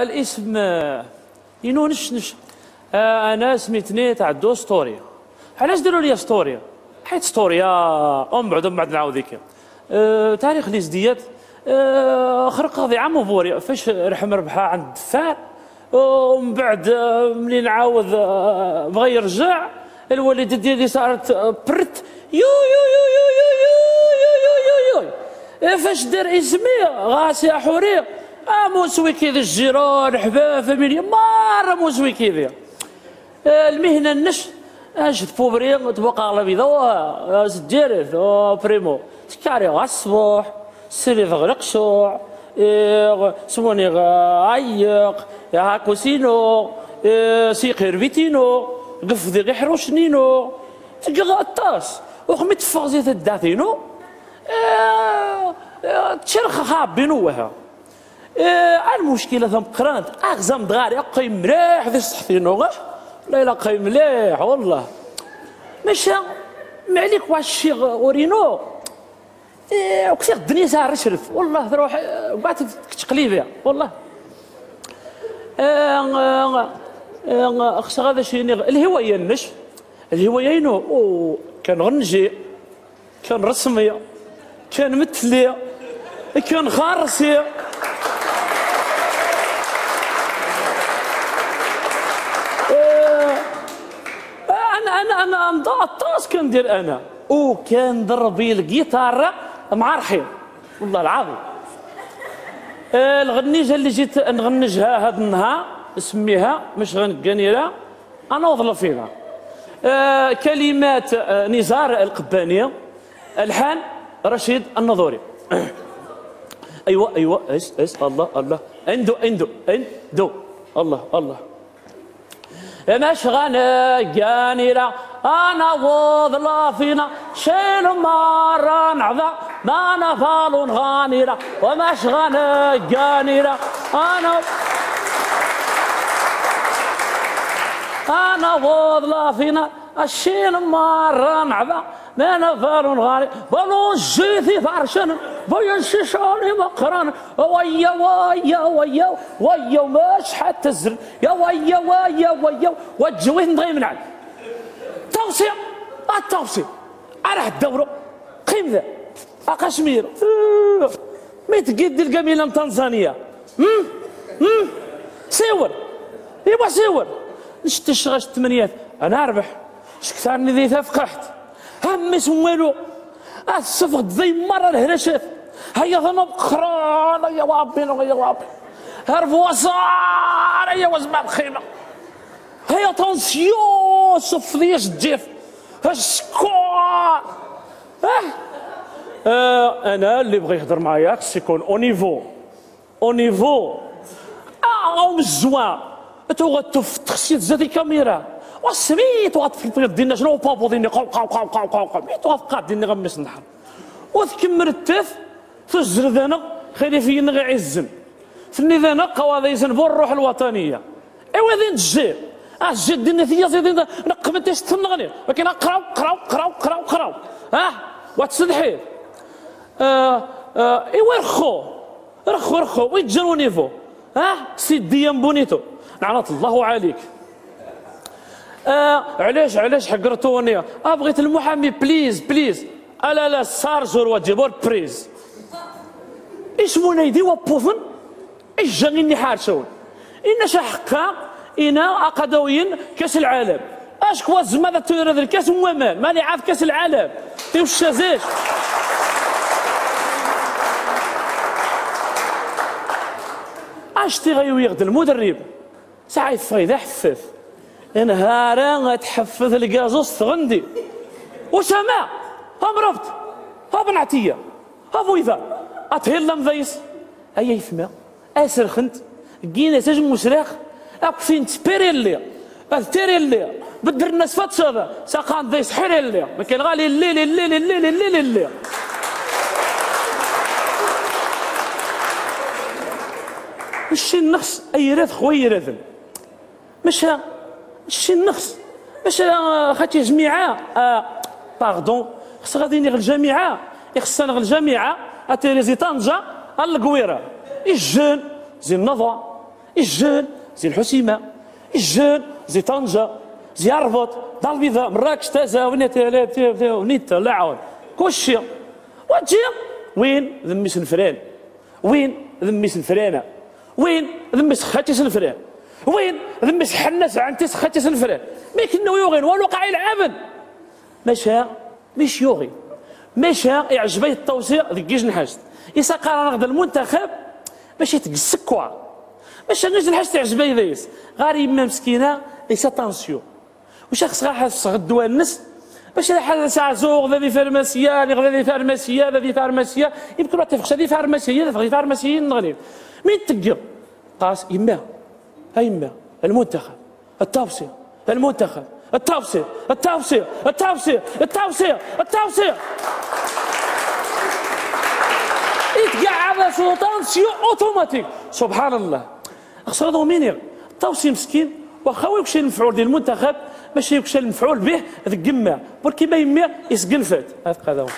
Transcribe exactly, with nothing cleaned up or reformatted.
الاسم، آه، ينو نش، نش. آه، أنا سميتني تعدو ستوري. علاش دارو ليا ستوري؟ حيت ستوري، آه، أم بعد، أم بعد نعاود ذيك. آه، تاريخ ليزديات، آه، خرق هذه عام وبوري، فاش رحم ربحة عند الدفار. ومن بعد، آه، ملي نعاود، آه، بغا يرجع، الوالدة ديالي صارت، آه، برت. يو، يو، يو. إيه، فاش دار اسمي، غاسي حوري. آه، موسوي كي ذي الجيران، حباب، فاميليا، مرة موسوي كي ذي. آه، المهنة نش، آه، شد بوبري، تبقى على بيضا، آه، سجيرت، آه، بريمو. تكاري غا الصبح، سري غلق شوع، إيه، سموني غا عيق، يا هاكو سينو، إيه، سيقير بيتينو، قفدي غي حروش نينو. تجي غا الطاس، وخمي تفغزي تداتينو. إيه، إيه، تشرخ خابينو وها. إيه، المشكلة ثم قرانت، أغزم دغاري، أقي مليح ذي الصحفينو، غا؟ لا، لا، أقي مليح، والله. مشا، معليك واش شي غ-، أورينو؟ إيه، وكثير الدنيا ساعة رشرف، والله تروح، إيه، قعدت تقليبي، والله. إيه، إيه، إيه، خص هذا شي نغ-، الهواية نش، الهواية ينو، أو، كان غنجي. كان رسمي، كان متلي، كان خارسي. آه، أنا، أنا، أنا، أنا الطاس كندير أنا. وكان ضربي الجيتار مع رحيم. والله العظيم. آه، الغنيجة اللي جيت نغنجها هاد النهار، نسميها مش غنقانيرة. أنا وظلفينا. آه، كلمات، آه، نزار القباني، ألحان رشيد النظوري. أيوة، أيوة، إس، إس، الله، الله. اندو، اندو، اندو. الله، الله. مش غنقانيرة، أنا وظلفينا، شيل مرة نعذا، ما نفالون غانيرة. وماش غنقانيرة. أنا، أنا وضلا فينا الشين مرة نعبا. ما نفالون غاني. بلون جيثي فرشن. بيان شيشاني مقرن. ويا، ويا، ويا، ويا، وماش حتى الزر. يا ويا، ويا، ويا، وجوين ضيمنعن. توصية. التوصية. أرح الدورة. قيم ذا. أقشمير. مي تقيد دي القبيلة من تنزانيا. هم؟ هم؟ سيور. إيوا سيور. نشت الشغاش التمنيات. أنا أربح. شكتاني ذي ثفقحت. هم اسم والو. الصفق ذي مرة الهرشات. هيا ثم بقران، هيا وابين، هيا وابين. هرب وصار، هيا وزمان خيمة. هيا تنسيو، صف ذي الجيف. السكور. آه. آه، أنا اللي بغى يهضر معايا خص يكون au niveau. Au niveau. آه، أو مزوان. تو غتف تخسي تزادي كاميرا. وسميت وغتفلفل دينا شنو بابو ديني قو، قو، قو. ميت وغتقاد ديني غمس النحر. وتكمل التف. تزر ذانا خلي فينا غير عزن. ثني ذانا قوا ذا يزن بور الروح الوطنية. إيوا ذين تجي. آه، جي الدنيا ثيا زي دين نقم انت شتنغني. لكن قراو، قراو، قراو، قراو، قراو. آه، واتسدحي. آه، آه، إيوا رخو. رخو، رخو، ويتجنوني فو. آه، سيدي يا مبونيتو. لعنة الله عليك. آه، علاش، علاش حقرتوني؟ آه، بغيت المحامي، بليز، بليز. ألا لا، سارجور وجيبور بريز. اسمو نيدي وبوفن. إجا إني حارشون. إن شحقا إنا أقدوين كأس العالم. أشكو الزمادة تورد الكأس ومان. ماني عاد كأس العالم. تيوشا زيش. أشتي غيو يغد المدرب. ساعة يفغي ذا حفاف. نهارا غتحفظ الكازوس تغندي. وسما. هم ربط. هم نعتية. ها فويفا، أتهيل لم ذيس. أي يثمى. أسر خنت. جينا سجن مسرح. أكفين تبيريلي. أثيريلي. بدر الناس فاتشابة. ساقان ذيس حيريلي. ما كان غالي الليل، الليل، الليل، الليل، الليل. الشي النخس أي رث خوي رثن. ماشي، ماشي النخس. ماشي، آه، خاطي جميعة، آه، باردون. خص غادي نغ الجامعة، يخصنا نغ الجامعة، أتيري زي طنجة، القويرة. الجن، زي النظر. Ijjel zi Lḥusima, ijjel zi Tanja, zi Arbet, Dar Lbida, Mrakec, Taza, Wennet, Wennet, Laɛun. Kulci. Waǧi win d mmi-s n Fran. Win d mmi-s n Frana. Win d mmi-s n xatis n Fran. Win d mmi-s n Ḥanna, s ɛanti-s, xatis n Fran. Makken wi yuɣin, wa lwaqeɛ ilɛaben. Maca, mac yuɣin. Maca iɛǧeb-ay Ṭṭawsi deg ijnḥact. Isa qqaren-aɣ-d lmuntaxab, maca iteg ssekwa. Maca ijnḥact iɛǧeb-ay dayes. Ɣer yemma meskina, isa tansyu. Wac xas ɣer ḥa tesɣ ddwa-nnes? Bac ad ḥa s-ɛzuɣ da di farmasiya, niɣ da di farmasiya, da di farmasiya. Imken ad tafeɣ ca di farmasiya, tafeɣ di farmasiyin nneɣni. Mi teggeḍ? Qqar-as, yemma, a yemma, lmuntaxab, ṭṭawsi, lmuntaxab, ṭṭawsi, ṭṭawsi. Itqeɛɛed-as utansyu otomatik. Subḥan Llah. Xṣer ad awen-iniɣ, Ṭṭawsi meskin, waxxa wa yukcal lmefɛul di lmuntaxab, maca yukcal lmefɛul bih deg yemma. Burki ma yemmi isgenf-at. Ad qadaw.